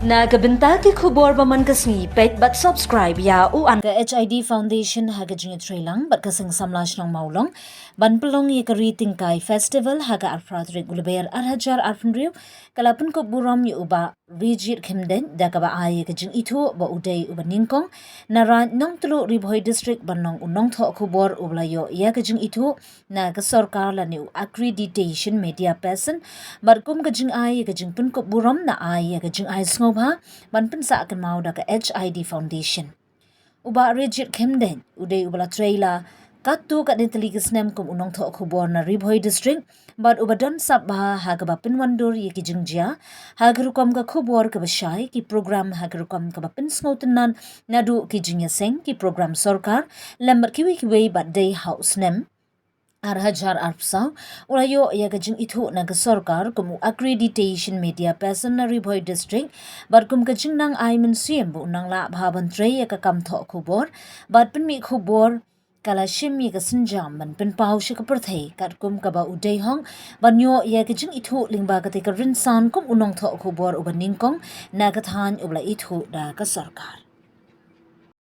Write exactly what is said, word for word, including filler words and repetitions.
Na ka bynta ki khubor ba man ka sngi, peit bad subscribe ïa u an. Ka H I D Foundation ha ka jingïatreilang bad ka Seng Samla Shnong Mawlong ban pynlong ïa ka Ri Tyngkai Festival ha ka arphew tarik u Lber arhajar arphew hynriew ka la pynkup burom ïa u Bah Rijit Khymdeit da kaba ai ïa ka jingithuh ba u dei uba nyngkong na Raid Nongtluh, Ri Bhoi District ban long u nongthoh khubor uba la ïoh ïa ka jingithuh na ka sorkar lane u Accreditation Media Person, bad kum ka jingai ïa ka jingpynkup burom, na ai ïa ka jingai sngewbha ban pynsah kynmaw da ka H I D Foundation. U Bah Rijit Khymdeit u dei uba la trei la katto katne tylli ki snem kum u nongthoh khubor na Ri Bhoi District, bad uba don sap bha ha kaba pynwandur ïa ki jingjia ha ka rukom ka khubor kaba shai, ki program ha ka rukom kaba pynsngewtynnad naduh ki jingïaseng, ki program sorkar lem bad kiwei kiwei, bad dei ha u snem arhajar arphew saw u la ïoh ïa ka jingithuh na ka sorkar kum u Accreditation Media Person na Ri Bhoi District, bad kum ka jingnang ai mynsiem ba u nang lah bha ban trei ïa ka kam thoh khubor bad pynmih khubor, ka la shim ïa ka sienjam ban pynpaw sha ka pyrthei katkum kaba u dei hok ban ïoh ïa ka jingithuh lyngba katei ka rynsan kum u nongthoh khubor uba nyngkong na ka thaiñ uba la ithuh da ka sorkar.